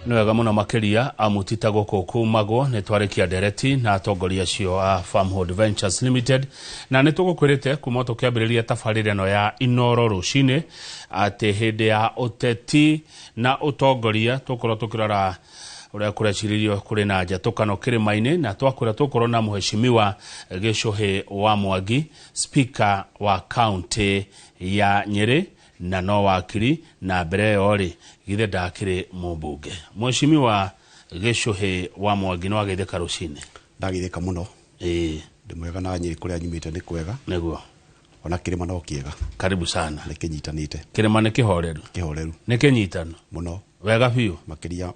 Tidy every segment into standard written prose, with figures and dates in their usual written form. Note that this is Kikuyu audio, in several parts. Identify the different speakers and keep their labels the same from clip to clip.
Speaker 1: Nĩ wega mũno makĩria amu ti ta gũkũ kumagwo. Nĩ twarĩkia ndereti na atongoria acio a Farmhold Ventures Limited, na nĩ tũgũkwĩrĩte kuma tũkĩambĩrĩria tabarĩra ĩno ya Inoro rũcinĩ atĩ hĩndĩ ya ũteti na ũtongoria tũkorwo tũkĩrora ũrĩa kũrecirĩrio kũrĩ na njatũkano kĩrĩma-inĩ, na twakwĩra tũkorwo na mũheshimiwa Gĩcũhĩ wa Mwangi, speaker wa kaunti ya Nyĩrĩ, na no wakiri, na mbere ĩyo rĩ, githĩ ndakĩrĩ mũmbunge. Mũheshimiwa Gĩcũhĩ wa Mwangi, no ageithĩka rũcinĩ?
Speaker 2: Ndageithĩka mũno. Ndĩ mwega, na Nyĩrĩ kũrĩa nyumĩte nĩ kwega. Ona kĩrĩma no kĩega.
Speaker 1: Karibu sana.
Speaker 2: Nĩ kĩnyitanĩte.
Speaker 1: Kĩrĩma nĩ kĩhoreru?
Speaker 2: Kĩhoreru.
Speaker 1: Nĩ kĩnyitanu?
Speaker 2: Mũno.
Speaker 1: Wega biũ.
Speaker 2: Makĩria.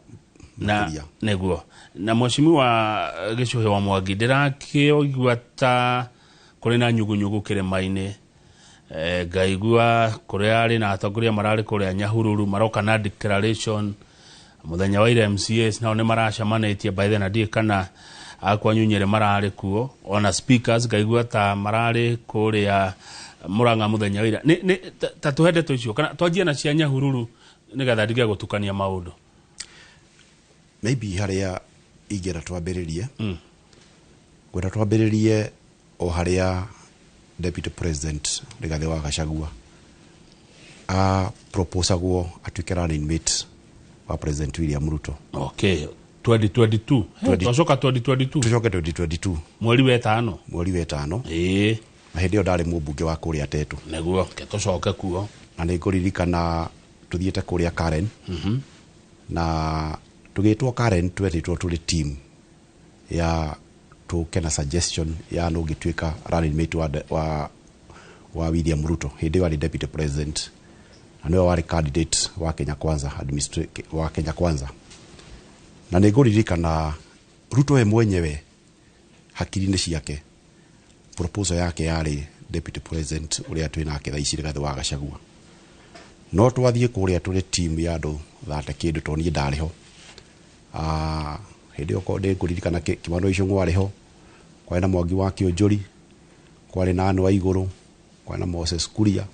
Speaker 1: Na
Speaker 2: Makĩria.
Speaker 1: Nĩguo, na mũheshimiwa Gĩcũhĩ wa Mwangi, ndĩrakĩigua ta kũrĩ na nyugunyugu kĩrĩma-inĩ. Ngaigua kũrĩa arĩ na atongoria mararĩ kũrĩa Nyahururu maroka na declaration mũthenya wa ira. MCAs nao nĩ maracemanĩtie by then, na ndiũĩ kana akwanyu Nyĩrĩ mararĩ kuo, ona speakers ngaigua ta mararĩ kũrĩa Mũrang'a mũthenya wa ira. Ta tũhe ndeto icio, kana twanjie na cia Nyahururu nĩgetha ndige gũtukania maũndũ.
Speaker 2: Maybe harĩa ingĩenda twambĩrĩrie, ngwenda twambĩrĩrie o harĩa Deputy President Rigathĩ wa Gachagua a proposagwo atuĩke running mate wa President William Ruto.
Speaker 1: Okay, 2022. Twacoka 2022.
Speaker 2: Tucoke 2022.
Speaker 1: Mweri wetano.
Speaker 2: Mweri wetano. Na hĩndĩ ĩyo ndarĩ mũmbunge wa kũrĩa Tetu.
Speaker 1: Nĩguo, ke tũcoke kuo.
Speaker 2: Na nĩ ngũririkana tũthiĩte kũrĩa Karen, na tũgĩtwo Karen, twetĩtwo tũrĩ team ya tũke na suggestion ya nũ ũngĩtuĩka running mate wa William Ruto. Hĩndĩ ĩyo arĩ deputy president na nĩwe warĩ candidate wa Kenya Kwanza, wa Kenya Kwanza. Na nĩ ngũririkana Ruto we mwenyewe hakiri-inĩ ciake proposal yake yarĩ deputy president ũrĩa twĩ nake thaa ici, Rigathĩ wa Gachagua. No twathiĩ kũrĩa tũrĩ team ya andũ 30 kĩndũ, tondũ niĩ ndarĩ ho. Hĩndĩ ĩyo nĩ ngũririkana Kimani Ichung'wa arĩ ho, kwarĩ na Mwangi wa Kĩũnjũri, kwarĩ na Anne Waigũrũ, kwarĩ na Moses Kuria,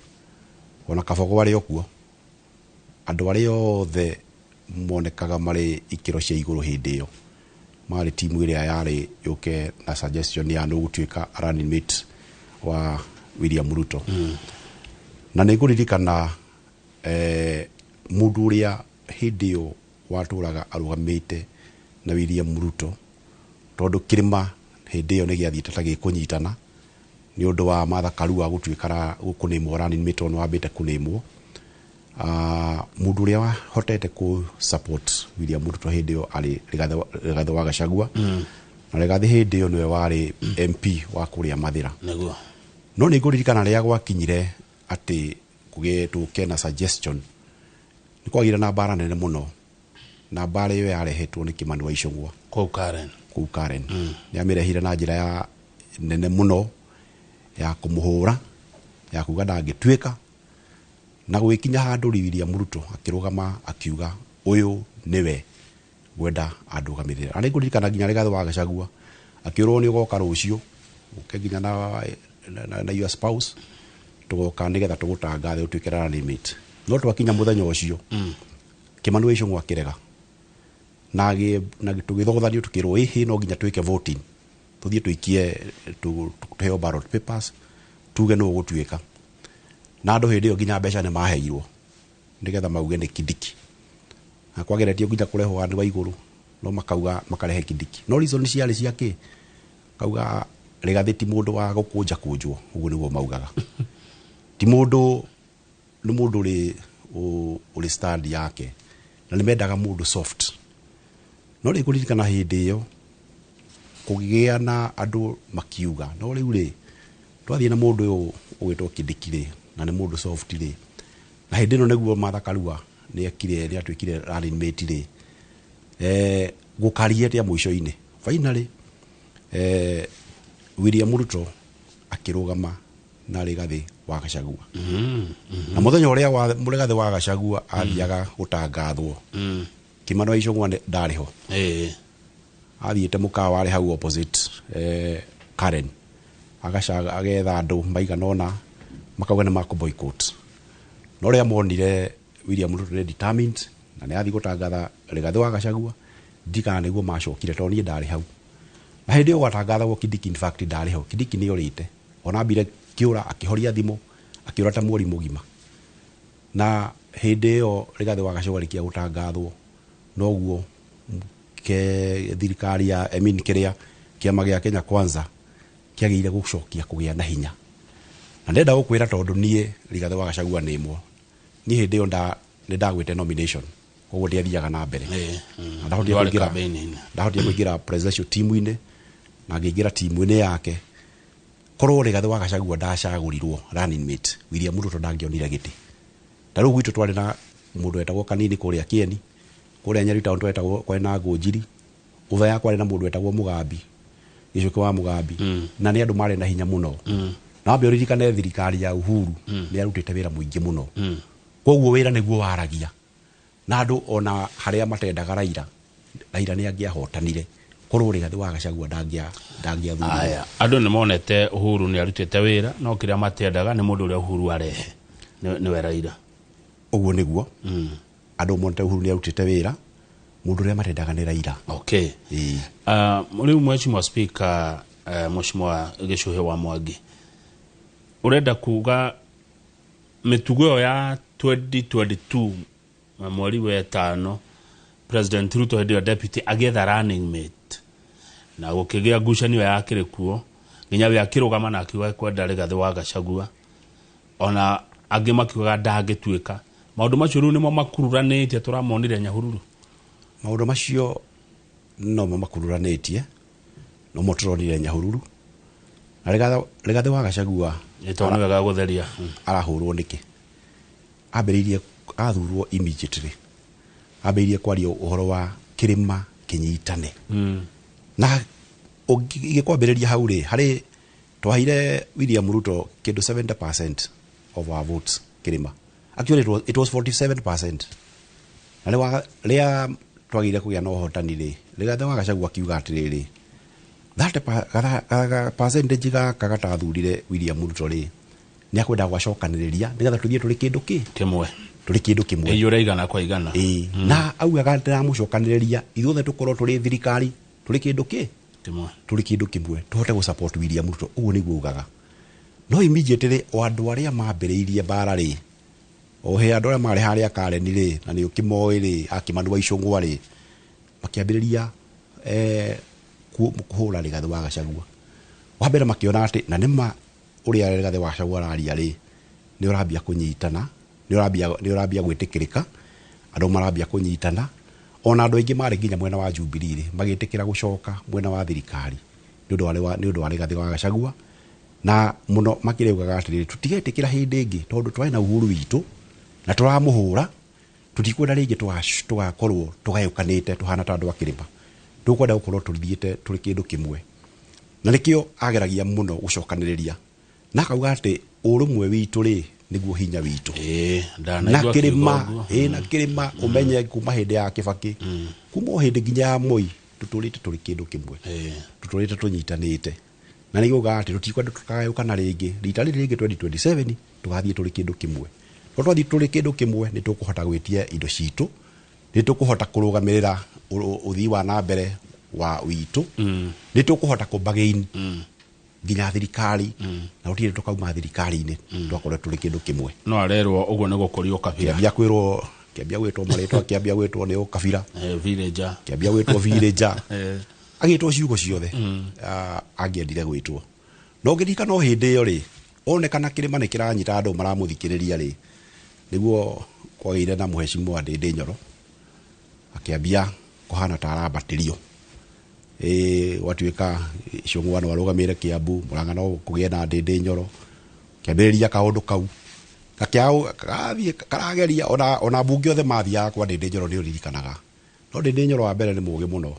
Speaker 2: ona Kabogo arĩ o kuo. Andũ arĩa othe monekaga marĩ ikĩro cia igũrũ hĩndĩ ĩyo marĩ timu ĩrĩa yarĩ yũke na suggestion ya nũ gũtuĩka running mate wa William Ruto. Na nĩ ngũririkana mũndũ ũrĩa hĩndĩ ĩyo watũraga arũgamĩte na William Ruto, tondũ kĩrĩma hĩndĩ ĩyo nĩ gĩathiĩte ta gĩkũnyitana nĩ ũndũ wa Martha Karua gũtuĩka kũnĩmwo running mate, tondũ nĩ wambĩte kũnĩmwo. Mũndũ ũrĩa wahotete kũ support William Ruto hĩndĩ ĩyo arĩ Rigathĩ wa Gachagua. Na Rigathĩ hĩndĩ ĩyo nĩwe warĩ MP wa kũrĩa Mathĩra. No nĩ ngũririkana rĩrĩa gwakinyire atĩ kũgĩe tũke na suggestion, nĩ kwagĩire na mbara nene mũno, na mbara ĩyo yarehetwo nĩ Kimani wa Ichung'wa.
Speaker 1: Kũu Karen.
Speaker 2: Kũu Karen. Nĩ amĩrehire na njĩra ya nene mũno ya kũmũhũra, ya kuga ndangĩtuĩka, na gũgĩkinya handũ William Ruto akĩrũgama akiuga ũyũ nĩwe ngwenda andũgamĩrĩre. Na nĩ ngũririkana nginya Rigathĩ wa Gachagua akĩũrwo nĩ ũgoka rũciũ, ũke nginya na your spouse, tũgoka nĩgetha tũgũtangathe ũtuĩke running mate. No twakinya mũthenya ũcio, Kimani wa Ichung'wa akĩrega, na tũgĩthogothanio tũkĩrwo ĩhĩ no nginya twĩke voting, tũthiĩ tũikie, tũheo ballot papers, tuge nũ ũgũtuĩka. Na andũ hĩndĩ ĩyo nginya mbeca nĩ maheirwo nĩgetha mauge nĩ Kindiki, na kwageretio nginya kũrehwo andũ a igũrũ, no makauga makarehe Kindiki. No reason ciarĩ cia kĩ kauga Rigathĩ ti mũndũ wa gũkũnja kũnjwo, ũguo nĩguo maugaga, ti mũndũ, nĩ mũndũ ũrĩ ũrĩ stand yake, na nĩ mendaga mũndũ soft. No rĩ kũririkana hĩndĩ ĩyo kũgĩa na andũ makiuga no rĩu rĩ twathiĩ na mũndũ ũyũ ũgwĩtwo Kindiki rĩ, na nĩ mũndũ soft rĩ, na hĩndĩ ĩno nĩguo Martha Karua nĩ ekire, nĩ atuĩkire running mate rĩ, gũkaria atĩa mũico-inĩ. Finally William Ruto akĩrũgama na Rigathĩ wa Gachagua, na mũthenya ũrĩa wa Rigathĩ wa Gachagua athiaga gũtangathwo, Kimani wa Ichung'wa ndarĩ ho. Athiĩte mũkawa warĩ hau opposite Karen, agacaga agetha andũ maigana ũna makauga nĩ makũ boycott. No rĩrĩa monire William Ruto nĩ determined Na nĩ athiĩ gũtangatha Rigathĩ wa Gachagua, ndikana nĩguo macokire tondũ niĩ ndarĩ hau. Na hĩndĩ ĩyo gwatangathagwo Kindiki, in fact ndarĩ ho. Kindiki nĩ orĩte, ona ambire kĩũra, akĩhoria thimũ, akĩũra ta mweri mũgima. Na hĩndĩ ĩyo Rigathĩ wa Gachagua arĩkia gũtangathwo, noguo ke thirikari ya, I mean, kĩrĩa kĩama gĩa Kenya Kwanza kĩagĩrĩire gũcokia kũgĩa na hinya. Na ndenda gũkwĩra, tondũ niĩ Rigathĩ wa Gachagua nĩ ĩmwe, niĩ hĩndĩ ĩyo nĩ ndagwĩte nomination, koguo ndiathiaga na mbere. Na ndahotire
Speaker 1: Ndwarĩ
Speaker 2: kũingĩra
Speaker 1: campaign-inĩ.
Speaker 2: Ndahotire kũingĩra presidential team-inĩ na ngĩingĩra timu-inĩ yake. Korwo Rigathĩ wa Gachagua ndacagũrirwo running mate, William Ruto ndangĩonire gĩtĩ. Ta rĩu gwitũ twarĩ na mũndũ wetagwo Kanini kũrĩa Kĩeni, kũrĩa Nyeri town twetagwo kwarĩ na Ngũnjiri, Ũthaya kwarĩ na mũndũ wetagwo Mũgambi, Gĩcũkĩ wa Mũgambi, na nĩ andũ marĩ na hinya mũno. Na wambe ũririkane thirikari ya Uhuru nĩ yarutĩte wĩra mũingĩ mũno, koguo wĩra nĩguo waragia na andũ. Ona harĩa matendaga Raila, Raila nĩ angĩahotanire korwo Rigathĩ wa Gachagua ndangĩathurirwo.
Speaker 1: Aya andũ nĩ monete Uhuru nĩ arutĩte wĩra, no kĩrĩa matendaga nĩ mũndũ ũrĩa Uhuru arehe nĩwe Raila.
Speaker 2: Ũguo nĩguo andũ monete Uhuru nĩ arutĩte wĩra, mũndũ ũrĩa matendaga nĩ Raila. Ĩĩ.
Speaker 1: Rĩu Mheshimiwa Speaker, Mheshimiwa Gĩcũhĩ wa Mwangi, ũrenda kuga mĩtugo ĩyo ya 2022 na mweri wa ĩtano, President Ruto hĩndĩ ĩyo deputy agĩetha running mate na gũkĩgĩa ngucanio yakĩrĩ kuo nginya we akĩrũgama na akiuga kwenda Rigathĩ wa Gachagua, ona angĩ makiugaga ndangĩtuĩka, maũndũ macio rĩu nĩmo makururanĩtie tũramonire Nyahururu?
Speaker 2: Maũndũ macio nomo makururanĩtie, nomo tũronire Nyahururu na Rigathĩ wa Gachagua.
Speaker 1: Ĩ, tondũ nĩ wega gũtheria.
Speaker 2: Arahũrwo nĩkĩ? Ambĩrĩirie athurwo immediately, ambĩrĩirie kwaria ũhoro wa kĩrĩma kĩnyitane. Na ingĩkwambĩrĩria hau rĩ, harĩ twaheire William Ruto kĩndũ 70% of our votes kĩrĩma. Actually it was 47%. Na rĩa twagĩire kũgĩa na ũhotani rĩ, Rigathĩ wa Gachagua akiuga atĩrĩrĩ, 30 percentage gaka gatathurire William Ruto rĩ, nĩ akwenda gwacokanĩrĩria nĩgetha tũthiĩ tũrĩ kĩndũ kĩ
Speaker 1: kĩmwe.
Speaker 2: Tũrĩ kĩndũ kĩmwe.
Speaker 1: Ĩiyũre igana kwa igana.
Speaker 2: Ĩĩ. Na augaga ndĩramũcokanĩrĩria ithuothe tũkorwo tũrĩ thirikari, tũrĩ kĩndũ kĩ
Speaker 1: kĩmwe.
Speaker 2: Tũrĩ kĩndũ kĩmwe, tũhote gũ support William Ruto. Ũguo nĩguo augaga. No immediately o andũ arĩa mambĩrĩirie mbara rĩ, o he andũ arĩa marĩ harĩa Karen rĩ, na nĩ ũkĩmoĩ rĩ, akĩmanua icũng'wa rĩ, makĩambĩrĩria kũhũra Rigathĩ wa Gachagua. Wa mbere makĩona atĩ na nĩma ũrĩa Rigathĩ wa Gachagua araria rĩ, nĩ ũrambia kũnyitana, nĩ ũrambia gwĩtĩkĩrĩka, andũ marambia kũnyitana. Ona andũ aingĩ marĩ nginya mwena wa Jubilee rĩ, magĩtĩkĩra gũcoka mwena wa thirikari nĩ ũndũ wa Rigathĩ wa Gachagua. Na mũno makĩria augaga atĩrĩrĩ, tũtigetĩkĩra hĩndĩ ĩngĩ, tondũ twarĩ na Uhuru witũ na tũramũhũra, tũtikwenda rĩngĩ tũgakorwo tũgayũkanĩte tũhana ta andũ a kĩrĩma, tũkwenda gũkorwo tũthiĩte tũrĩ kĩndũ kĩmwe. Na nĩkĩo ageragia mũno gũcokanĩrĩria na akauga atĩ ũrũmwe witũ rĩ, nĩguo hinya witũ.
Speaker 1: Ĩĩ,
Speaker 2: Na
Speaker 1: ndanaigua akiuga
Speaker 2: kĩrĩma
Speaker 1: ũguo.
Speaker 2: Ĩĩ, na kĩrĩma ũmenye kuma hĩndĩ ya Kĩbakĩ, kuma o hĩndĩ nginya ya Moi, tũtũrĩte tũrĩ kĩndũ kĩmwe, tũtũrĩte tũnyitanĩte, na nĩguo ugaga atĩ tũtikwenda tũkagayũkana rĩngĩ rita rĩrĩ rĩngĩ. 2027 tũgathiĩ tũrĩ kĩndũ kĩmwe, no twathiĩ tũrĩ kĩndũ kĩmwe nĩ tũkũhota gwĩtia indo citũ, nĩ tũkũhota kũrũgamĩrĩra ũthii wa na mbere wa witũ, nĩ tũkũhota kũbagain nginya thirikari, na gũtirĩ tũkauma thirikari-inĩ twakorwo tũrĩ kĩndũ kĩmwe.
Speaker 1: No arerwo ũguo nĩ gũkũria ũkabira.
Speaker 2: Kĩambia kwĩrwo, kĩambia gwĩtwo marĩtwa, kĩambia gwĩtwo nĩ ũkabira.
Speaker 1: Villager.
Speaker 2: Kĩambia gwĩtwo villager, agĩtwo ciugo ciothe angĩendire gwĩtwo. No ngĩririkana o hĩndĩ ĩyo rĩ, onekana kĩrĩma nĩ kĩranyita, andũ maramũthikĩrĩria rĩ, nĩguo kwagĩire na mũhecimwa Ndĩndĩ Nyoro, akĩambia kũhana ta arambatĩrio. Ĩ gwatuĩka Icũng'wa no arũgamĩre Kĩambu, Mũrang'a no kũgĩe na Ndĩndĩ Nyoro, kĩambĩrĩria kaũndũ kau gakĩaga karathiĩ karageria. Ona mbunge othe mathiaga kwa Ndĩndĩ Nyoro, nĩ ũririkanaga. No Ndĩndĩ Nyoro wa mbere nĩ mũũgĩ mũno,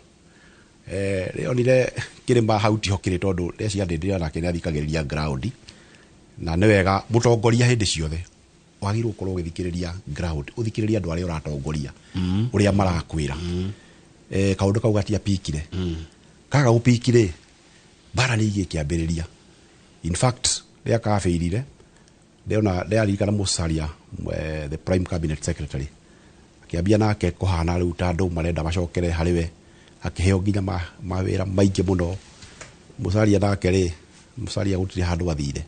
Speaker 2: rĩonire kĩrĩma hau tiho kĩrĩ, tondũ ndeciria Ndĩndĩ Nyoro nake nĩ athikagĩrĩria ground, na nĩ wega mũtongoria hĩndĩ ciothe wagĩrĩirwo gũkorwo ũgĩthikĩrĩria ground, ũthikĩrĩrie andũ arĩa ũratongoria ũrĩa marakwĩra. Kaũndũ kau gatiapikire. Kaga gũpiki rĩ, mbara nĩ igĩkĩambĩrĩria. In fact rĩa kabĩirire, ndĩona ndĩraririkana Musalia, the prime cabinet secretary, Akĩambia nake kũhana rĩu ta andũ marenda macokere harĩ we, akĩheo nginya mawĩra maingĩ mũno. Musalia nake rĩ, Musalia gũtirĩ handũ athire.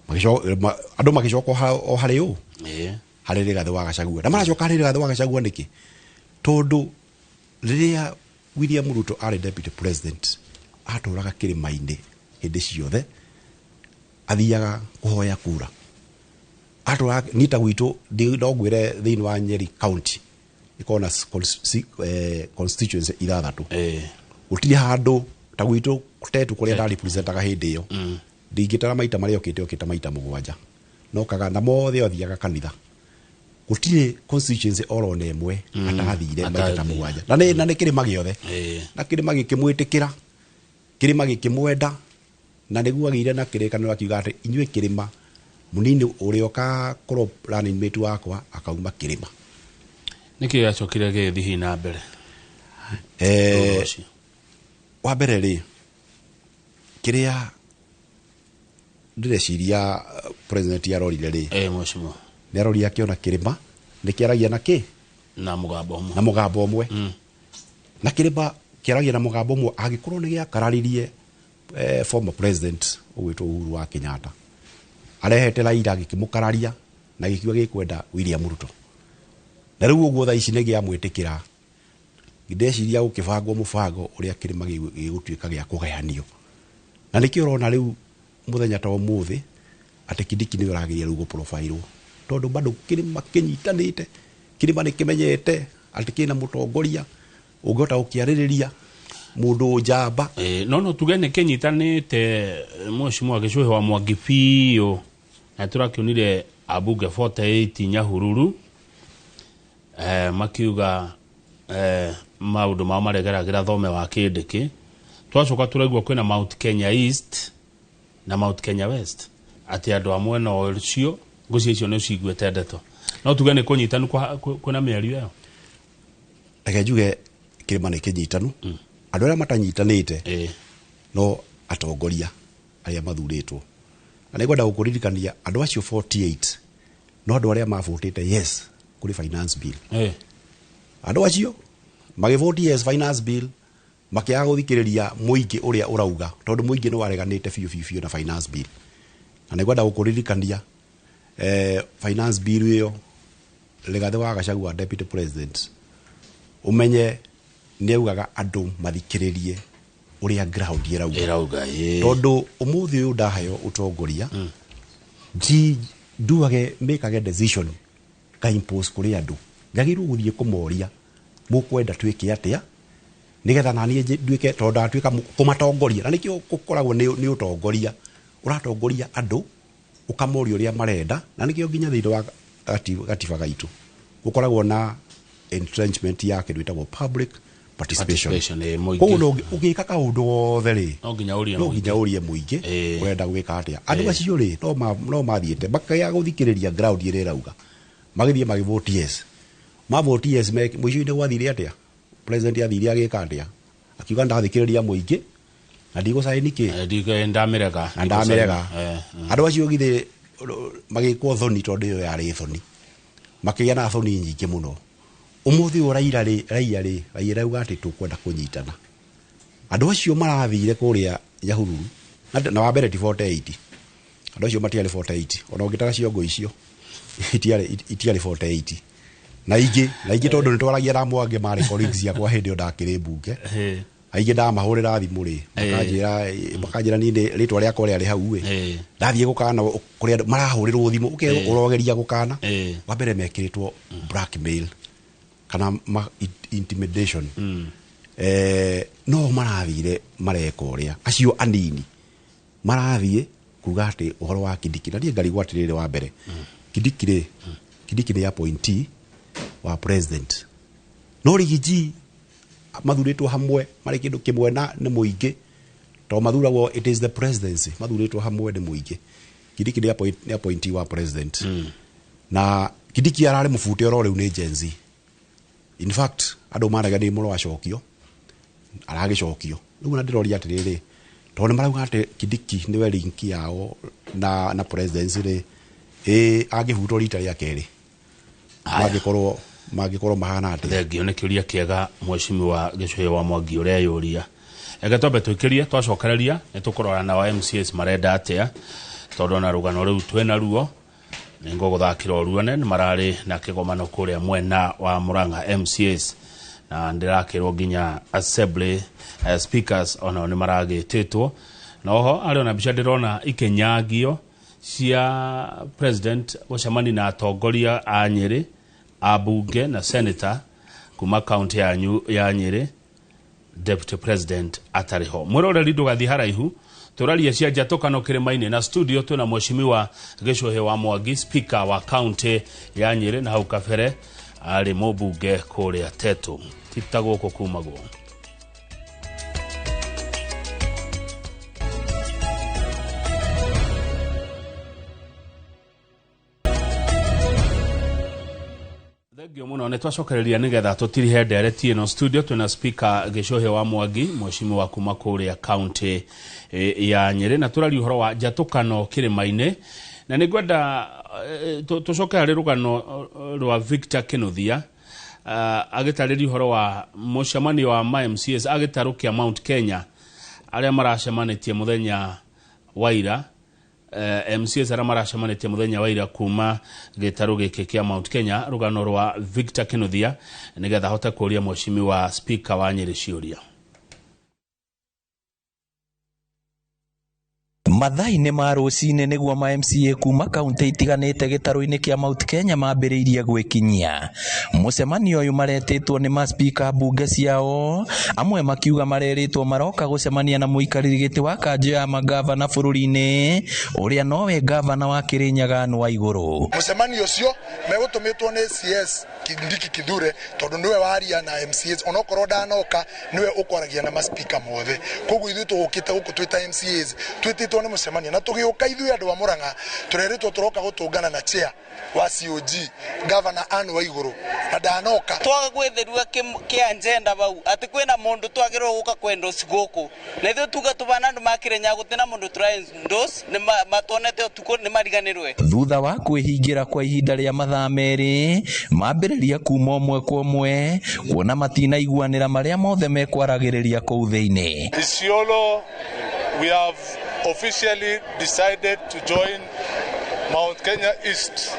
Speaker 2: Andũ magĩcoka o harĩ ũ? Harĩ Rigathĩ wa Gachagua. Na maracoka harĩ Rigathĩ wa Gachagua nĩkĩ? Tondũ rĩrĩa William Ruto arĩ deputy president, atũraga kĩrĩma-inĩ hĩndĩ ciothe, athiaga kũhoya kura. Atũraga niĩ ta gwitũ, no ngwĩre thĩinĩ wa Nyeri County ĩkoragwo na constituency 6. Gũtirĩ handũ ta gwitũ Tetu kũrĩa ndarepresentaga hĩndĩ ĩyo, ndingĩtara maita marĩa okĩte, okĩte maita 7. Nokaga na mothe athiaga kanitha. Gũtirĩ constituency oro na ĩmwe atathire maita ta 7. Na nĩ kĩrĩma gĩothe. Na kĩrĩma gĩkĩmwĩtĩkĩra, kĩrĩma gĩkĩmwenda, na nĩguo agĩire na kĩrĩkanĩro akiuga atĩ inyuĩ kĩrĩma, mũnini ũrĩa ũgakorwo running mate wakwa akauma kĩrĩma.
Speaker 1: Nĩkĩ gĩacokire gĩgĩthiĩ na mbere?
Speaker 2: Wa mbere rĩ, kĩrĩa ndĩreciria president arorire rĩ,
Speaker 1: Mheshimiwa.
Speaker 2: Nĩ arorire akĩona kĩrĩma nĩ kĩaragia na kĩ?
Speaker 1: Na mũgambo ũmwe.
Speaker 2: Na mũgambo ũmwe. Na kĩrĩma kĩaragia na mũgambo ũmwe angĩkorwo nĩ gĩakararirie former president ũgwĩtwo Uhuru wa Kenyatta. Arehete Raila gĩkĩmũkararia na gĩkiuga gĩkwenda William Ruto. Na rĩu ũguo thaa ici nĩ gĩamwĩtĩkĩra. Ndeciria gũkĩbangwo mũbango ũrĩa kĩrĩma gĩgũtuĩka gĩa kũgayanio. Na nĩkĩo ũrona rĩu mũthenya ta ũmũthĩ atĩ Kindiki nĩwe ũrageria rĩu gũprofilwo. Tondũ bado kĩrĩma kĩnyitanĩte, kĩrĩma nĩ kĩmenyete atĩ kĩna mũtongoria ũngĩhota gũkĩarĩrĩria mũndũ njamba.
Speaker 1: No tuge nĩ kĩnyitanĩte Mheshimiwa Gĩcũhĩ wa Mwangi biũ, na tũrakĩonire ambunge 48 Nyahururu, makiuga maũndũ mao maregeragĩra thome wa Kindiki. Twacoka tũraigua kwĩna Mount Kenya East na Mount Kenya West, atĩ andũ a mwena ũcio ngũcia icio nĩ ciguĩte ndeto. No tuge nĩ kũnyitanu kwĩna mĩario ĩyo.
Speaker 2: Reke njuge kĩrĩma nĩ kĩnyitanu. Andũ arĩa matanyitanĩte no atongoria arĩa mathurĩtwo. Na nĩngwenda gũkũririkania andũ acio 48 no andũ arĩa mavotĩte yes kũrĩ finance bill. Andũ acio magĩvote yes finance bill, makĩaga gũthikĩrĩria mũingĩ ũrĩa ũrauga, tondũ mũingĩ nĩ wareganĩte biũ biũ biũ na finance bill. Na nĩngwenda gũkũririkania finance bill ĩyo Rigathĩ wa Gachagua deputy president umenye nĩ augaga andũ mathikĩrĩrie ũrĩa ground ĩrauga.
Speaker 1: Ĩrauga, ĩĩ.
Speaker 2: Tondũ ũmũthĩ ũyũ ndaheo ũtongoria, nduage mĩkage decision ka impose kũrĩ andũ. Njagĩrĩirwo gũthiĩ kũmoria mũkwenda twĩke atĩa nĩgetha naniĩ nduĩke, tondũ ndatuĩka kũmatongoria. Na nĩkĩo gũkoragwo nĩ ũtongoria, ũratongoria andũ ũkamoria ũrĩa marenda, na nĩkĩo nginya thĩinĩ wa gatiba gaitũ gũkoragwo na entrenchment ya kĩndũ gĩtagwo public participation.
Speaker 1: Participation, mũingĩ.
Speaker 2: Koguo no ũgĩka kaũndũ gothe rĩ,
Speaker 1: No nginya ũrie
Speaker 2: no
Speaker 1: mũingĩ.
Speaker 2: nginya ũrie mũingĩ ũrenda gwĩka atĩa. Andũ acio rĩ, no mathiĩte makĩaga gũthikĩrĩria ground ĩrĩa ĩrauga, magĩthiĩ magĩvote yes. Mavote yes, mũico-inĩ gwathire atĩa? President athire agĩka atĩa? Akiuga ndathikĩrĩria mũingĩ na ndigũcaini kĩ?
Speaker 1: Ndamĩrega.
Speaker 2: Na ndamĩrega. Andũ acio githĩ magĩkwo thoni, tondũ ĩyo yarĩ thoni, makĩgĩa na thoni nyingĩ mũno. Ũmũthĩ ũyũ Raila rĩ, Raila rĩ, Raila rauga atĩ tũkwenda kũnyitana. Andũ acio marathire kũrĩa Nyahururu, na wa mbere ti 48. Andũ acio matiarĩ 48. Ona ũngĩtara ciongo icio, itiarĩ 48. Na ingĩ tondũ nĩtwaragia na amwe angĩ marĩ colleagues ciakwa hĩndĩ ĩyo ndakĩrĩ mbunge. Aingĩ ndamahũrĩra thimũ rĩ, makanjĩra niĩ nĩ rĩtwa rĩakwa rĩarĩ hau ĩ. Ndathiĩ gũkana kũrĩa andũ marahũrĩrwo thimũ, ũkerwo ũrogeria gũkana. Wa mbere mekĩrĩtwo blackmail kana intimidation. No marathire mareka ũrĩa acio anini marathiĩ kuga atĩ ũhoro wa Kindiki. Na niĩ ngarigwo atĩrĩrĩ, wa mbere Kindiki rĩ, Kindiki nĩ appointee wa president, no Rigiji mathurĩtwo hamwe marĩ kĩndũ kĩmwe na nĩ mũingĩ, tondũ mathuragwo it is the presidency, mathurĩtwo hamwe nĩ mũingĩ. Kindiki nĩ appointee wa president. Na Kindiki ararĩ mũbute oro rĩu nĩ Gen Z. In fact, andũ marega nĩ mũro acokio, aragĩcokio. Rĩu ona ndĩroria atĩrĩrĩ, tondũ nĩ marauga atĩ Kindiki nĩwe link yao na presidency rĩ, ĩ angĩbutwo rita rĩa kerĩ, mangĩkorwo Mangĩkorwo mahana atĩa?
Speaker 1: Thengio nĩ kĩũria kĩega, mheshimiwa Gĩcũhĩ wa Mwangi ũreyũria. Reke twambe twĩkĩrie, twacokereria nĩ tũkũrora nao MCAs marenda atĩa, tondũ ona rũgano rũu twĩna ruo nĩ ngũgũthakĩra ũruone. Nĩ mararĩ na kĩgomano kũrĩa mwena wa Murang'a MCAs, na ndĩrakĩrwo nginya assembly speakers onao nĩ maragĩtĩtwo. Na oho arĩ ona mbica ndĩrona ikĩnyangio cia president gũcemania na atongoria a Nyĩrĩ, ambunge na senator kuma kaunti yanyu ya Nyĩrĩ, deputy president atarĩ ho. Mwĩroreri, ndũgathiĩ haraihu, tũraria cia njatũkano kĩrĩma-inĩ, na studio twĩna mheshimiwa Gĩcũhĩ wa Mwangi, speaker wa kaunti ya Nyĩrĩ, na hau kabere arĩ mũmbunge kũrĩa Tetu. Ti ta gũkũ kumagwo. Thengio mũno, nĩ twacokereria nĩgetha tũtirihe ndereti ĩno. Studio twĩna speaker Gĩcũhĩ wa Mwangi, mheshimiwa kuma kũrĩa kaunti ya Nyĩrĩ, na tũraria ũhoro wa njatũkano kĩrĩma-inĩ. Na nĩ ngwenda tũcoke harĩ rũgano rwa Victor Kinuthia, agĩtarĩria ũhoro wa mũcemanio wa ma MCAs a gĩtarũ kĩa Mount Kenya arĩa maracemanĩtie mũthenya wa ira, MCAs arĩa maracemanĩtie mũthenya wa ira kuma gĩtarũ gĩkĩ kĩa Mount Kenya. Rũgano rwa Victor Kinuthia nĩgetha ahote kũria mheshimiwa speaker wa Nyĩrĩ ciũria.
Speaker 3: Mathaa-inĩ ma rũcinĩ nĩguo ma MCA kuma kaunti itiganĩte gĩtarũ-inĩ kĩa Mount Kenya mambĩrĩirie gwĩkinyia. Mũcemanio ũyũ maretĩtwo nĩ maspika mbunge ciao, amwe makiuga marerĩtwo maroka gũcemania na mũikarĩri gĩtĩ wa kanjũ ya magavana bũrũri-inĩ ũrĩa nowe gavana wa Kĩrĩnyaga Anne Waigũrũ.
Speaker 4: Mũcemanio ũcio megũtũmĩtwo nĩ CS Kindiki Kithure, tondũ nĩwe waria na MCAs, onokorwo ndanoka nĩwe ũkwaragia na maspika mothe. Koguo ithuĩ tũgũkĩte gũkũ twĩ ta MCAs, twĩtĩtwo nĩ mũcemanio, na tũgĩũka ithuĩ andũ a Murang'a tũrerĩtwo tũroka gũtũngana na chair wa COG, Governor Anne Waigũrũ, na ndanoka.
Speaker 5: Twaga gwetherua kĩ agenda bau atĩ kwĩna mũndũ twagĩrĩirwo gũka kwendorse gũkũ, na ithuĩ tuga tũbana andũ ma Kĩrĩnyaga gũtirĩ na mũndũ tũra endorse, nĩ matuonete ũtukũ nĩ mariganĩrwe.
Speaker 3: Thutha wa kwĩhingĩra kwa ihinda rĩa mathaa 2 mambĩrĩria kuma ũmwe kwa ũmwe kuona matinaiguanĩra marĩa mothe mekwaragĩrĩria kũu thĩinĩ.
Speaker 6: Isiolo, we have officially decided to join Mount Kenya East,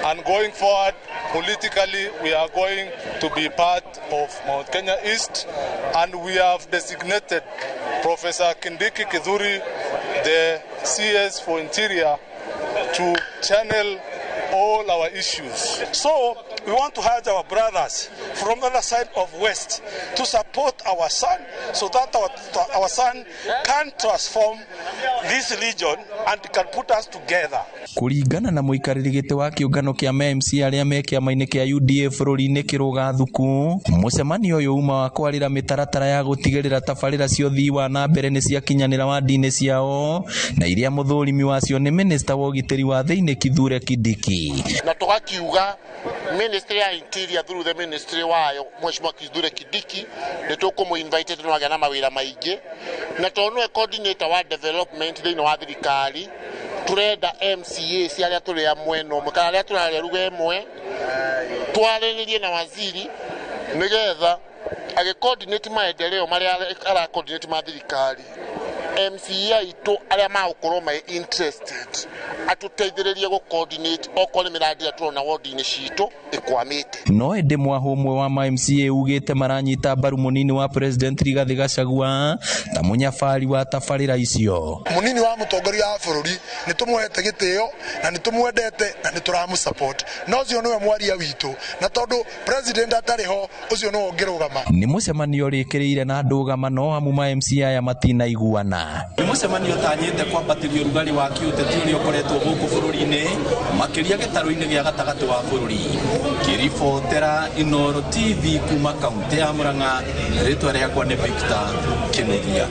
Speaker 6: and going forward politically we are going to be part of Mount Kenya East, and we have designated Professor Kindiki Kithure, the CS for Interior, to channel all our issues.
Speaker 7: So we want to urge our brothers from the other side of West to support our son so that our son can transform this region and can put us together.
Speaker 3: Kũringana na mũikarĩri gĩtĩ wa kĩũngano kĩa MCA arĩa me kĩama-inĩ kĩa UDA bũrũri-inĩ Kĩrũga Thuku, mũcemanio ũyũ uma wa kwarĩra mĩtaratara ya gũtigĩrĩra tabarĩra cia ũthii wa na mbere nĩ ciakinyanĩra wandi-inĩ ciao, na iria mũthũrimi wacio nĩ minista wa ũgitĩri wa thĩinĩ Kithure Kindiki.
Speaker 8: Na tũgakiuga Ministry ya Interior through the ministry wayo Mheshimiwa Kithure Kindiki nĩ tũkũmũ invite, tũnagĩa na mawĩra maingĩ, na tondũ nĩwe coordinator wa development thĩinĩ wa thirikari, turenda MCA ci arĩa tũrĩ a mwena ũmwe kana arĩa tũraria ruga ĩmwe twarĩrĩrie na waziri nĩgetha agĩ coordinate maendeleo marĩa ara coordinate ma thirikari, MCA aitũ arĩa magũkorwo me interested atũteithĩrĩrie gũ coordinate okorwo nĩ mĩradi ĩrĩa tũrona ward-inĩ citũ ĩkwamĩte.
Speaker 3: No ĩndĩ mwahũ ũmwe wa ma MCA ugĩte maranyita mbaru mũnini wa President Rigathĩ Gachagua ta mũnyabari wa tabarĩra icio.
Speaker 4: Mũnini wa mũtongoria wa bũrũri nĩ tũmũhete gĩtĩo na nĩ tũmwendete na nĩ tũramũ support, na ũcio nĩwe mwaria witũ, na tondũ president atarĩ ho ũcio nĩwe ũngĩrũgama.
Speaker 3: Nĩ mũcemanio ũrĩkĩrĩire na ndũgamano amu ma MCA aya matinaiguana.
Speaker 9: Nĩ mũcemanio ũtanyĩte kwambatĩria ũrugarĩ wa kĩũteti ũrĩa ũkoretwo gũkũ bũrũri-inĩ, makĩria gĩtarũ-inĩ gĩa gatagatĩ wa bũrũri. Ngĩribotera Inooro TV kuma kaunti ya Murang'a, rĩtwa rĩakwa nĩ Victor Kinuthia.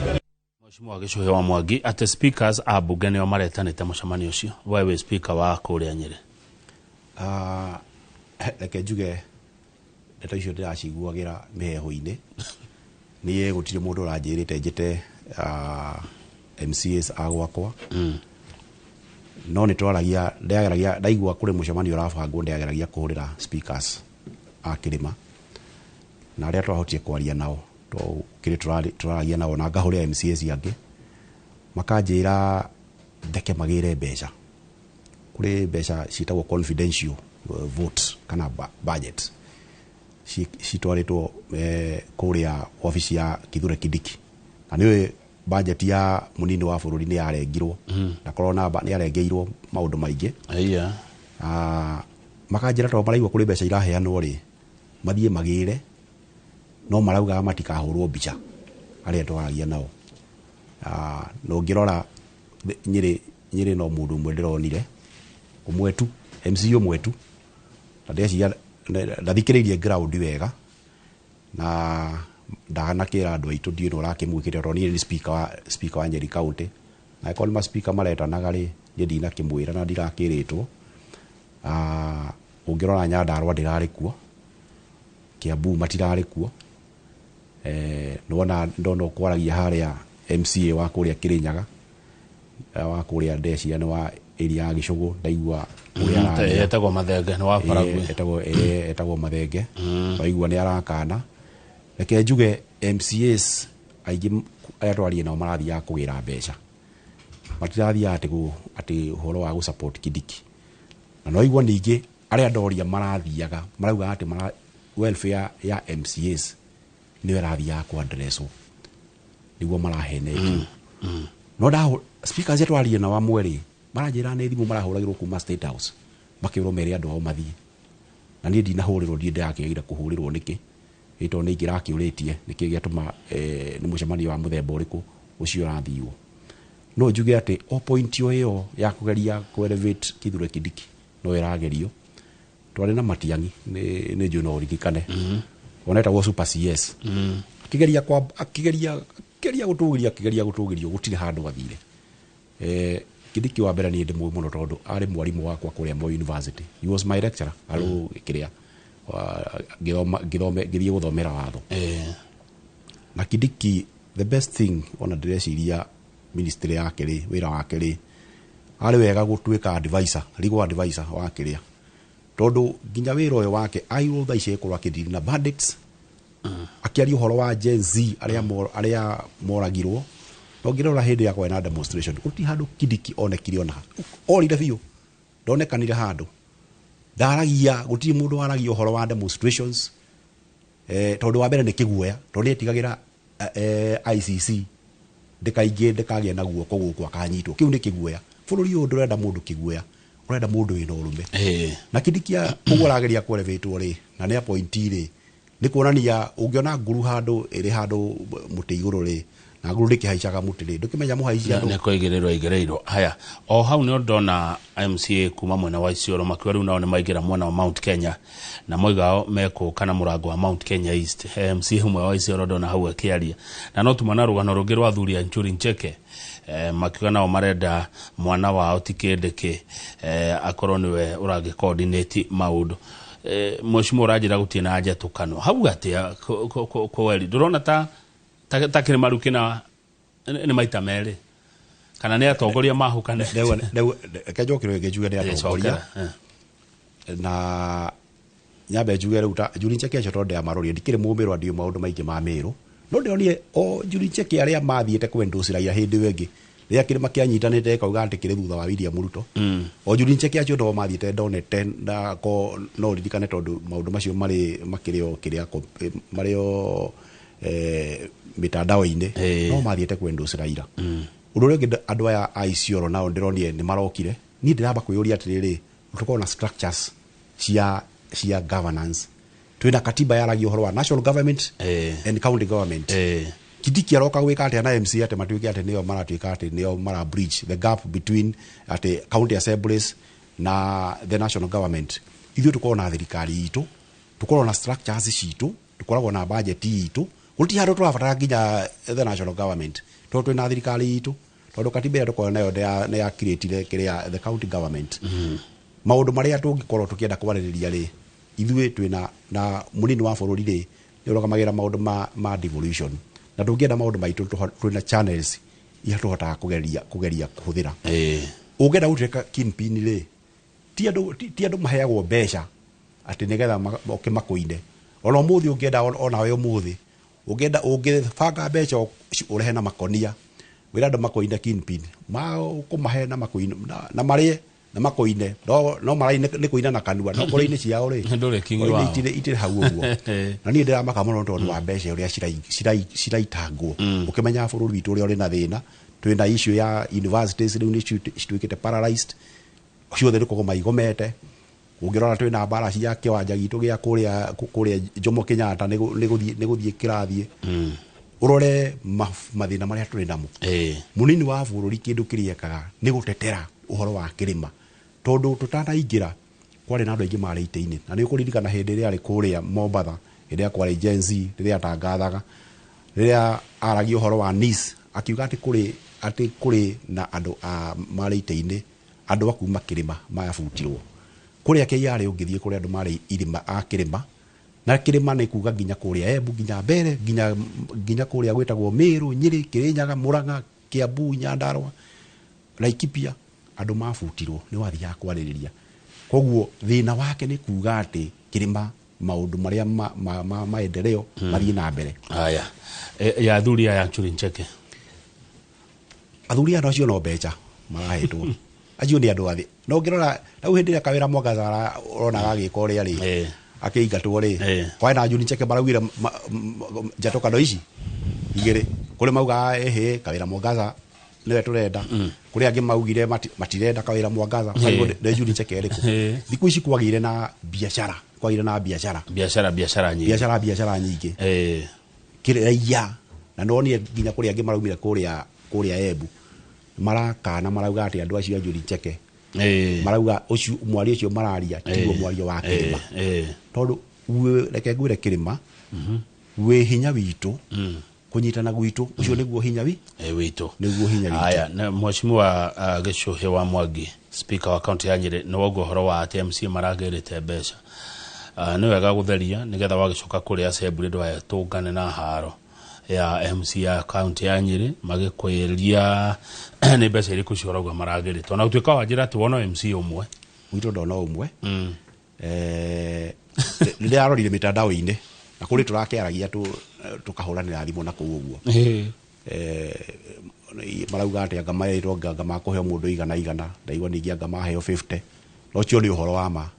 Speaker 1: Mheshimiwa Gĩcũhĩ wa Mwangi, atĩ speakers a mbunge nĩo maretanĩte mũcemanio ũcio, we wĩ speaker wa kũrĩa Nyĩrĩ.
Speaker 2: Reke njuge ndeto icio ndĩraciguagĩra mĩheehũ-inĩ. Niĩ gũtirĩ mũndũ ũranjĩrĩte njĩte MCAs a gwakwa. No nĩ twaragia, ndĩageragia, ndaigua kũrĩ mũcemanio ũrabangwo, ndĩageragia kũhũrĩra speakers a kĩrĩma na arĩa twahotire kwaria nao kĩrĩ tũraragia nao na ngahũrĩra MCAs angĩ makanjĩra ndeke magĩre mbeca. Kũrĩ mbeca ciĩtagwo confidential vote kana budget citwarĩtwo kũrĩa wabici ya Kithure Kindiki, na nĩũĩ budget ya mũnini wa bũrũri nĩ yarengirwo na korwo namba nĩ yarengeirwo maũndũ maingĩ. Makanjĩra tondũ maraigua kũrĩ mbeca iraheanwo rĩ, mathiĩ magĩre, no maraugaga matikahũrwo mbica arĩa twaragia nao. Na ũngĩrora Nyĩrĩ no mũndũ ũmwe ndĩronire ũmwe tu, MC ũmwe tu, na ndeciria ndathikĩrĩirie ground wega na ndanakĩra andũ aitũ ndiũĩ nũ ũrakĩmwĩkĩte tondũ niĩ nĩ speaker wa Nyeri County, na angĩkorwo nĩ ma speaker maretanaga rĩ, niĩ ndinakĩmwĩra na ndirakĩrĩtwo. Ũngĩrora Nyandarua ndĩrarĩ kuo, Kiambu matirarĩ kuo, nĩwona ndona ũkwaragia harĩa MCA wa kũrĩa Kĩrĩnyaga, wa kũrĩa ndeciria nĩ wa area ya Gĩcũgũ, ndaigua ũrĩa araria.
Speaker 1: Etagwo Mathenge nĩ wa Paragwe.
Speaker 2: Etagwo Mathenge, waigua nĩ arakana. Reke njuge MCAs aingĩ arĩa twarie nao marathiaga kũgĩra mbeca, matirathiaga atĩ ũhoro wa gũ-support Kindiki. Na no igua ningĩ arĩa ndoria marathiaga maraugaga atĩ welfare ya MCAs nĩyo ĩrathiaga kũ-addresswo, nĩguo marahenetio. No ndaho speakers arĩa twarie nao amwe rĩ, maranjĩra nĩ thimũ marahũragĩrwo kuma State House makĩrwo mere andũ ao mathiĩ, na niĩ ndinahũrĩrwo, ndiĩ ndĩrakĩagire kũhũrĩrwo nĩkĩ, ĩ tondũ nĩ ingĩrakĩũrĩtie nĩkĩ gĩatũma nĩ mũcemanio wa mũthemba ũrĩkũ ũcio ũrathiwo. No njuge atĩ o point o ĩyo ya kũgeria kũ-elevate Kithure Kindiki no ĩragerio. Twarĩ na Matiang'i, nĩ njũĩ no ũririkane, ona etagwo Super CS, akĩgeria akĩgeria akĩgeria gũtũgĩria akĩgeria gũtũgĩrio, gũtirĩ handũ athire. Kindiki wa mbere niĩ ndĩmũĩ mũno tondũ arĩ mwarimũ wakwa kũrĩa Moi University, he was my lecturer arũ kĩrĩa ngĩthiĩ gũthomera watho. Na Kindiki the best thing ona ndĩreciria ministry yake rĩ, wĩra wake rĩ, arĩ wega gũtuĩka advisor, legal advisor wa kĩrĩa, tondũ nginya wĩra ũyũ wake airwo thaa ici ekorwo akĩdeal na bandits, akĩaria ũhoro wa Gen Z arĩa moragirwo. No ngĩrora hĩndĩ ya kwarĩ na demonstration, gũtirĩ handũ Kindiki onekire ona orire biũ, ndonekanire handũ, ndaragia, gũtirĩ mũndũ waragia ũhoro wa demonstrations, tondũ wa mbere nĩ kĩguoya, tondũ nĩ etigagĩra ICC ndĩkaingĩ ndĩkagĩe na guoko gũkũ akanyitwo. Kĩu nĩ kĩguoya. Bũrũri ũyũ ndũrenda mũndũ kĩguoya, ũrenda mũndũ wĩna ũrũme. Na Kindiki ũguo arageria kũ-elevate-wo rĩ, na nĩ appointee rĩ, nĩ kuonania ũngĩona nguru handũ ĩrĩ handũ mũtĩ igũrũ rĩ, na nguru ndĩkĩhaicaga mũtĩ rĩ, ndũkĩmenya mũhaici andũ.
Speaker 1: Nĩ kũigĩrĩrwo aigĩrĩirwo. Haya, o hau nĩ ndona MCA kuma mwena wa Isiolo makiuga rĩu nao nĩ maingĩra mwena wa Mount Kenya, na moiga mekũka na mũrango wa Mount Kenya East. MCA ũmwe wa Isiolo ndona hau akĩaria, na no tuma na rũgano rũngĩ rwa athuri a Njuri Ncheke, makiuga nao marenda mwana wao ti kĩndĩ akorwo nĩwe ũrangĩ coordinate maũndũ. Mheshimiwa ũranjĩra gũtirĩ na njatũkano hau atĩa kweli, ndũrona ta kĩrĩma rĩu kĩna nĩ maita merĩ kana nĩ atongoria mahũkane?
Speaker 2: Reke njoke rĩngĩ njuge nĩ atongoria, na nyambe njuge rĩu ta Njuri Ncheke acio tondũ ndĩamarorire, ndikĩrĩ mũmĩrũ, ndiũĩ maũndũ maingĩ ma Mĩrũ, no ndĩronire o Njuri Ncheke arĩa mathiĩte kwendwo Raila hĩndĩ ĩyo ĩngĩ rĩrĩa kĩrĩma kĩanyitanĩte gĩkauga atĩ kĩrĩ thutha wa William Ruto, o Njuri Ncheke acio no mathiĩte ndonete na ko no ririkane tondũ maũndũ macio marĩ makĩrĩ o kĩrĩa marĩ o mitandao-inĩ, no mathiĩte kwendwo Raila. Ũndũ ũrĩa ũngĩ andũ aya a Isiolo nao ndĩronire nĩ marokire, niĩ ndĩramba kwĩyũria atĩrĩrĩ, tũkorwo na structures cia governance, twĩna katiba yaragia ũhoro wa national government and county government. Kindiki aroka gwĩka atĩa na MC atĩ matuĩke atĩ nĩo maratuĩka atĩ nĩo mara bridge the gap between atĩ county assemblies na the national government. Ithuĩ tũkorwo na thirikari itũ, tũkorwo na structures citũ, tũkoragwo na budget itũ, gũtirĩ handũ tũrabatara nginya the national government tondũ twĩna thirikari itũ, tondũ katiba ĩrĩa tũkoragwo nayo nĩ ya create kĩrĩa the county government. Maũndũ marĩa tũngĩkorwo tũkĩenda kwarĩrĩria rĩ, ithuĩ twĩna na mũnini wa bũrũri rĩ, nĩ ũrũgamagĩrĩra maũndũ ma devolution, na tũngĩenda maũndũ maitũ twĩna channels iria tũhotaga kũgeria kũhũthĩra. Ũngĩenda gũtuĩka kingpin rĩ, ti andũ maheagwo mbeca Atĩ nĩgetha moke makũine. Ona ũmũthĩ ũngĩenda, onawe ũmũthĩ ũngĩenda, ũngĩbanga mbeca ũrehe na makonia, wĩra andũ makũine kingpin, ũkũmahe na makũine na marĩe na makũine, no maraine nĩ kũina na kanua, no ngoro-inĩ ciao rĩ,
Speaker 1: Ndũrĩ king
Speaker 2: ngoro-inĩ
Speaker 1: wao.
Speaker 2: itirĩ hau ũguo. Na niĩ ndĩramaka mũno tondũ wa mbeca ũrĩa ciraitangwo, ũkĩmenya bũrũri witũ ũrĩa ũrĩ na thĩna. Twĩna issue ya universities, rĩu nĩ cituĩkĩte paralyzed ciothe, nĩ kũgoma igomete. Ũngĩrora twĩna mbara cia kĩwanja gitũ gĩa kũrĩa Jomo Kenyatta, nĩ gũthiĩ kĩrathiĩ. Ũrore mathĩna marĩa tũrĩ namo. Mũnini wa bũrũri, kĩndũ kĩrĩa ekaga nĩ gũtetera ũhoro wa kĩrĩma, tondũ tũtanaingĩra kwarĩ na andũ aingĩ marĩ itĩ-inĩ. Na nĩ ũkũririkana hĩndĩ ĩrĩa arĩ kũrĩa Mombatha, hĩndĩ ĩrĩa kwarĩ Gen Z, rĩrĩa atangathaga, rĩrĩa aragia ũhoro wa Nice, akiuga atĩ kũrĩ na andũ a marĩ itĩ-inĩ, andũ a kuma kĩrĩma mayabutirwo kũrĩa KRA. Ũngĩthiĩ kũrĩa andũ marĩ irĩma a kĩrĩma, na kĩrĩma nĩ kuga nginya kũrĩa Embu, nginya Mbere, nginya kũrĩa gwĩtagwo Meru, Nyĩrĩ, Kĩrĩnyaga, Mũrang'a, Kiambu, Nyandarua, Laikipia, andũ mabutirwo nĩ wathiaga kwarĩrĩria. Koguo thĩna wake nĩ kuga atĩ kĩrĩma, maũndũ marĩa ma maendeleo mathiĩ na mbere.
Speaker 1: Haya. Ya athuri aya Njuri Ncheke?
Speaker 2: Athuri aya acio no mbeca marahetwo, acio nĩ andũ athĩ. No ũngĩrora rĩu hĩndĩ ĩrĩa Kawĩra Mwangaza ũronaga agĩka ũrĩa rĩ, akĩingatwo rĩ, kwarĩ na Njuri Ncheke maraugire njatũkano ici igĩrĩ, kũrĩ maugaga ĩhĩ Kawĩra Mwangaza nĩwe tũrenda, kũrĩ angĩ maugire matirenda Kawĩra Mwangaza. Nĩ Njuri Ncheke ĩrĩkũ? Thikũ ici kwagĩire na biacara, kwagĩire na biacara.
Speaker 1: Biacara, biacara nyingĩ.
Speaker 2: Biacara, biacara nyingĩ. Kĩrĩa na nonire nginya kũrĩa angĩ maraumire kũrĩa Embu marakana, marauga atĩ andũ acio a Njuri Ncheke marauga ũcio mwario ũcio mararia tiguo mwario wa kĩrĩma, tondũ reke ngwĩre, kĩrĩma wĩ hinya witũ, kũnyitana gwitũ, ũcio nĩguo hinya wi
Speaker 1: witũ.
Speaker 2: Nĩguo hinya witũ.
Speaker 1: Aya, na mheshimiwa Gĩchũhĩ wa Mwangi, speaker wa kaunti ya Nyĩrĩ, nĩ waugua ũhoro wa atĩ MCA maragĩrĩte mbeca. Nĩ wega gũtheria nĩgetha wagĩcoka kũrĩa assembly ndũgatũngane na haro ya MC ya kaunti ya Nyĩrĩ magĩkwĩria nĩ mbeca irĩkũ cio ũrauga maragĩrĩte, ona gũtuĩka wanjĩra atĩ wona MC ũmwe.
Speaker 2: Gwitũ ndona ũmwe. Rĩrĩa arorire mitandao-inĩ na kũrĩ tũrakĩaragia tũkahũranĩra thimũ na kũu ũguo, marauga atĩ anga marĩtwo anga makũheo mũndũ igana igana, ndaigua ningĩ anga maheo 50, no ũcio nĩ ũhoro wa ma.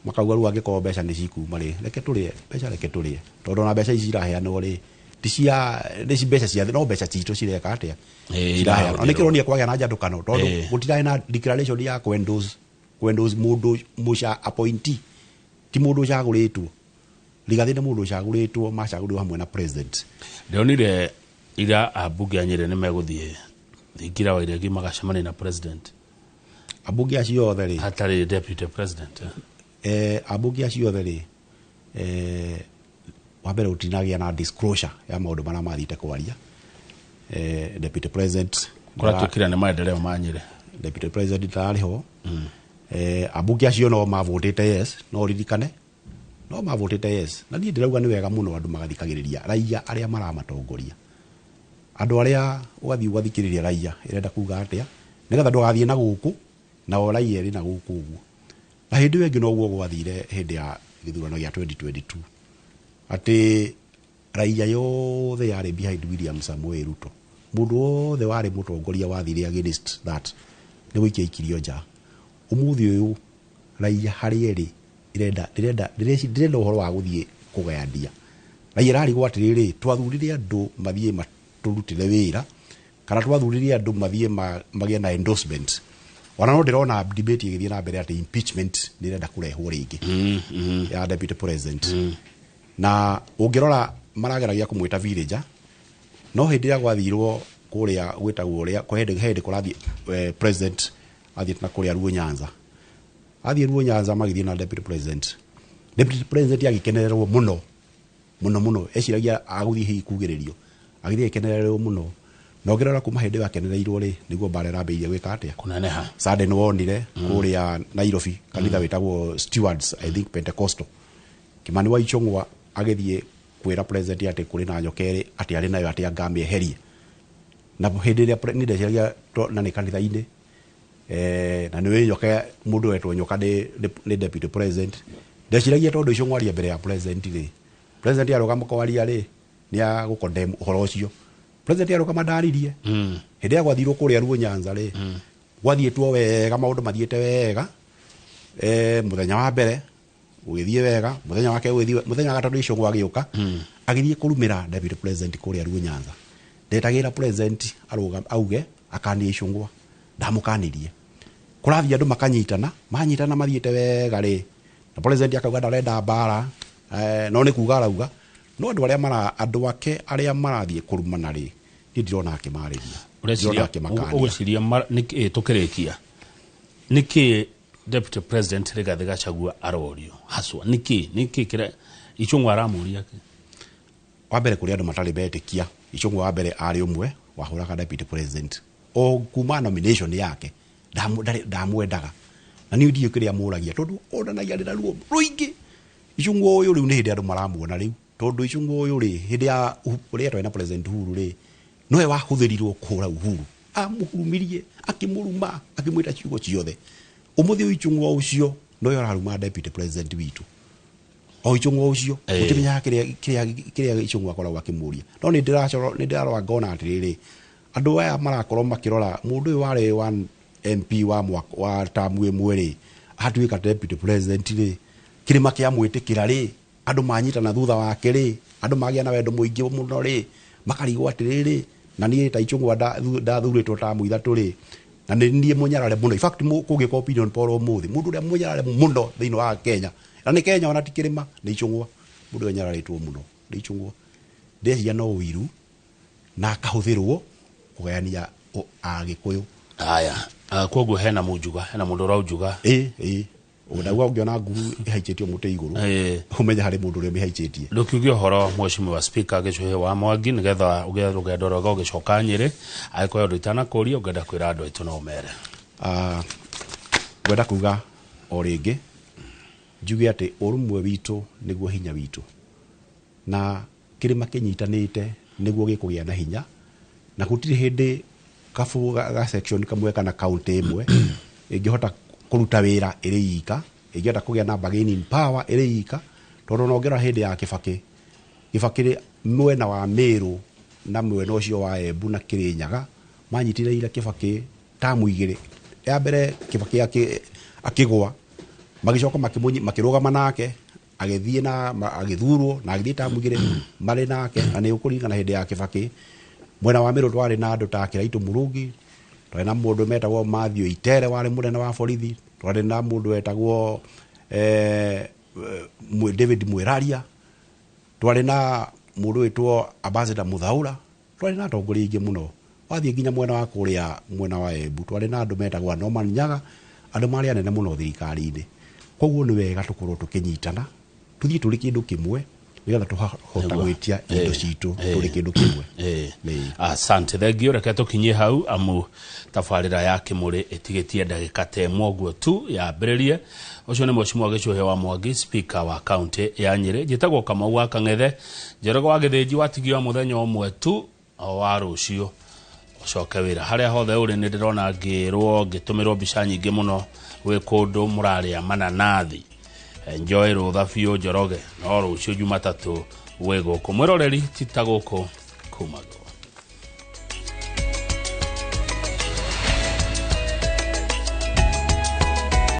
Speaker 2: Makauga rĩu angĩkorwo mbeca nĩ cikuma rĩ, reke tũrĩe mbeca, reke tũrĩe, tondũ ona mbeca ici iraheanwo rĩ, ti cia nĩ mbeca cia no mbeca citũ cireka atĩa, ciraheanwo. Nĩ kĩronio kwagĩa na njatũkano, tondũ gũtirarĩ na declaration ya kwendorse mũndũ mũca appointee, ti mũndũ ũcagũrĩtwo. Rigathĩ nĩ mũndũ ũcagũrĩtwo, macagũrirwo hamwe na president.
Speaker 1: Ndĩronire ira ambunge a Nyĩrĩ nĩ megũthiĩ thingira wa iregi magacemania na president.
Speaker 2: Ambunge acio othe rĩ,
Speaker 1: hatarĩ deputy president, eh?
Speaker 2: Ambunge acio othe rĩ, wa mbere gũtinagĩa na disclosure ya maũndũ marĩa mathiĩte kwaria. Deputy president
Speaker 1: Kũratuĩkire nĩ maendeleo ma Nyĩrĩ.
Speaker 2: Deputy president ndararĩ ho. Ambunge acio no mavotĩte yes, no ũririkane no mavotĩte yes. Na niĩ ndĩrauga nĩ wega mũno andũ magathikagĩrĩria raia arĩa maramatongoria, andũ arĩa ũgathiĩ ũgathikĩrĩria raia ĩrenda kuga atĩa, nĩgetha ndũgathiĩ na gũkũ nao raia ĩrĩ na gũkũ ũguo. Na hĩndĩ ĩyo ĩngĩ noguo gwathire hĩndĩ ya gĩthurano gĩa 2022, atĩ raia yothe yarĩ behind William Samoei Ruto. Mũndũ wothe warĩ mũtongoria wathire against that nĩ gũikia ikirio nja. Ũmũthĩ ũyũ raia harĩa ĩrĩ ĩrenda ndĩrenda ndĩrenda ũhoro wa gũthiĩ kũgayania raia, ĩrarigwo atĩrĩrĩ, twathurire andũ mathiĩ matũrutĩre wĩra kana twathurire andũ mathiĩ magĩe na endorsement? Ona no ndĩrona debate ĩgĩthiĩ na mbere atĩ impeachment nĩ ĩrenda kũrehwo rĩngĩ ya deputy president. Na ũngĩrora marageragia kũmwĩta villager, no hĩndĩ ĩrĩa gwathirwo kũrĩa gwĩtagwo ũrĩa kwa hĩndĩ kũrathiĩ, president athiĩte na kũrĩa Luo Nyanza, athiĩ Luo Nyanza magĩthiĩ na deputy president. Deputy president agĩkenererwo mũno mũno mũno, eciragia agũthiĩ hihi kugĩrĩrio, agĩthiĩ agĩkenererwo mũno. Na ũngĩrora kuma hĩndĩ ĩyo akenereirwo rĩ, nĩguo mbara ĩrambĩrĩirie gwĩka atĩa?
Speaker 1: Kũneneha.
Speaker 2: Sunday nĩ wonire kũrĩa Nairobi kanitha wĩtagwo Stewards, I think Pentecostal, Kimani wa Ichung'wa agĩthiĩ kwĩra president atĩ kũrĩ na nyoka ĩrĩ atĩ arĩ nayo, atĩ angamĩeherie. Na hĩndĩ ĩrĩa niĩ ndeciragia na nĩ kanitha-inĩ, na nĩ nyoka, mũndũ wetwo nyoka nĩ deputy president. Ndeciragia tondũ Icũng'wa aria mbere ya president rĩ, president arũgama kwaria rĩ, nĩ agũ-condemn ũhoro ũcio. President arũgama ndaririe. Hĩndĩ ĩrĩa gwathirwo kũrĩa Luo Nyanza rĩ, gwathiĩtwo wega, maũndũ mathiĩte wega. Mũthenya wa mbere gũgĩthiĩ wega, mũthenya wake gũgĩthiĩ, mũthenya wa gatatũ Icũng'wa agĩũka, agĩthiĩ kũrumĩra deputy president kũrĩa Luo Nyanza. Ndetagĩra president arũgame auge akanie Icũng'wa, ndamũkanirie. Kũrathiĩ andũ makanyitana, manyitana mathiĩte wega rĩ, na president akauga ndarenda mbara, no nĩ kuga arauga, no andũ arĩa mara andũ ake arĩa marathiĩ kũrumana rĩ, niĩ ndirona akĩmarĩria. Ndirona akĩmakania.
Speaker 1: Ũgwĩciria tũkĩrĩkia nĩkĩ deputy president Rigathi Gachagua arorio haswa? Nĩkĩ kĩrĩa Icũng'wa aramũria kĩ?
Speaker 2: Wa mbere, kũrĩ andũ matarĩ metĩkia Icũng'wa wa mbere arĩ ũmwe wahũraga deputy president o kuma nomination yake, ndamwendaga na niĩ ndiũĩ kĩrĩa mũragia, tondũ onanagia arĩ na ruo rũingĩ. Icũng'wa ũyũ rĩu nĩ hĩndĩ andũ maramuona rĩu, tondũ Icũng'wa ũyũ rĩ, hĩndĩ ya ũrĩa twarĩ na president Uhuru rĩ, nowe wahũthĩrirwo kũhũra Uhuru, amũhurumirie, akĩmũruma, akĩmwĩta ciugo ciothe. Ũmũthĩ ũyũ Icũng'wa ũcio nowe ũraruma deputy president witũ, o Icũng'wa ũcio. Ũtimenyaga kĩrĩa Icũng'wa akoragwo akĩmũria, no nĩ ndĩrarora ngona atĩrĩrĩ, andũ aya marakorwo makĩrora mũndũ ũyũ warĩ wa MP wa mwaka wa tamu ĩmwe rĩ, atuĩka deputy president rĩ, kĩrĩma kĩa mwĩtĩkĩra rĩ, andũ manyitana thutha wake rĩ, andũ magĩa na wendo mũingĩ mũno rĩ, makarigwo atĩrĩrĩ, na niĩ ta Icũng'wa ndathurĩtwo tamu 3 rĩ, na nĩ niĩ mũnyarare mũno. In fact, kũngĩka opinion poll ũmũthĩ, mũndũ ũrĩa mũnyarare mũno thĩinĩ wa Kenya, na nĩ Kenya ona ti kĩrĩma, nĩ Icũng'wa. Mũndũ ũrĩa ũnyararĩtwo mũno nĩ Icũng'wa. Ndeciria no ũiru na akahũthĩrwo kũgayania Agĩkũyũ.
Speaker 1: Haya, koguo hena mũnjuga, hena mũndũ ũraunjuga.
Speaker 2: Ĩ ndauga ũngĩona nguru ĩhaicĩtio mũtĩ igũrũ, ũmenye harĩ mũndũ ũrĩa ũmĩhaicĩtie.
Speaker 1: Ndũkiuge ũhoro mheshimiwa speaker Gĩchũhĩ wa Mwangi, nĩgetha ũgĩe rũgendo rwega ũgĩcoka Nyĩrĩ. Angĩkorwo ũndũ itanakũria ũngĩenda kwĩra andũ aitũ, no ũmere.
Speaker 2: Ngwenda kuga o rĩngĩ njuge atĩ ũrũmwe witũ nĩguo hinya witũ, na kĩrĩma kĩnyitanĩte nĩguo gĩkũgĩa na hinya, na gũtirĩ hĩndĩ kabu ga section kamwe kana county ĩmwe ĩngĩhota kũruta wĩra ĩrĩ ika, ĩngĩhota kũgĩa na bargaining power ĩrĩ ika, tondũ ona ũngĩrora hĩndĩ ya Kĩbakĩ, Kĩbakĩ mwena wa Mĩrũ na mwena ũcio wa Embu na Kĩrĩnyaga manyitĩrĩire Kĩbakĩ tamu 2. Ya mbere Kĩbakĩ akĩgũa, magĩcoka makĩrũgama nake, agĩthiĩ na agĩthurwo na agĩthiĩ tamu 2 marĩ nake. Na nĩ ũkũririkana hĩndĩ ya Kĩbakĩ mwena wa Mĩrũ twarĩ na andũ ta Kĩraitũ Mũrũngi, twarĩ na mũndũ metagwo Matthew Itere warĩ mũnene wa borithi, twarĩ na mũndũ wetagwo David Mwĩraria, twarĩ na mũndũ wĩtwo Ambassador Muthaura, twarĩ na atongoria aingĩ mũno. Wathiĩ nginya mwena wa kũrĩa mwena wa Embu twarĩ na andũ metagwo Norman Nyaga, andũ marĩ anene mũno thirikari-inĩ. Koguo nĩ wega tũkorwo tũkĩnyitana, tũthiĩ tũrĩ kĩndũ kĩmwe, nĩgetha tũhota gwĩtia indo citũ tũrĩ kĩndũ kĩmwe.
Speaker 1: Asante, thengio. Reke tũkinyie hau, amu tabarĩra ya Kĩmũrĩ ĩtigĩtie ndagĩka ta ĩmwe ũguo tu yambĩrĩrie. Ũcio nĩ mheshimiwa Gĩchũhĩ wa Mwangi, speaker wa kaunti ya Nyĩrĩ. Njĩtagwo Kamau wa Kang'ethe Njoroge wa Gĩthĩnji. Watigio mũthenya ũmwe tu o wa rũciũ ũcoke wĩra harĩa hothe ũrĩ. Nĩ ndĩrona ngĩrwo ngĩtũmĩrwo mbica nyingĩ mũno gwĩ kũndũ mũrarĩa mananathi. Enjoy rũtha biũ Njoroge, no rũciũ Jumatatũ wĩ gũkũ mwĩroreri, ti ta gũkũ kumagwo.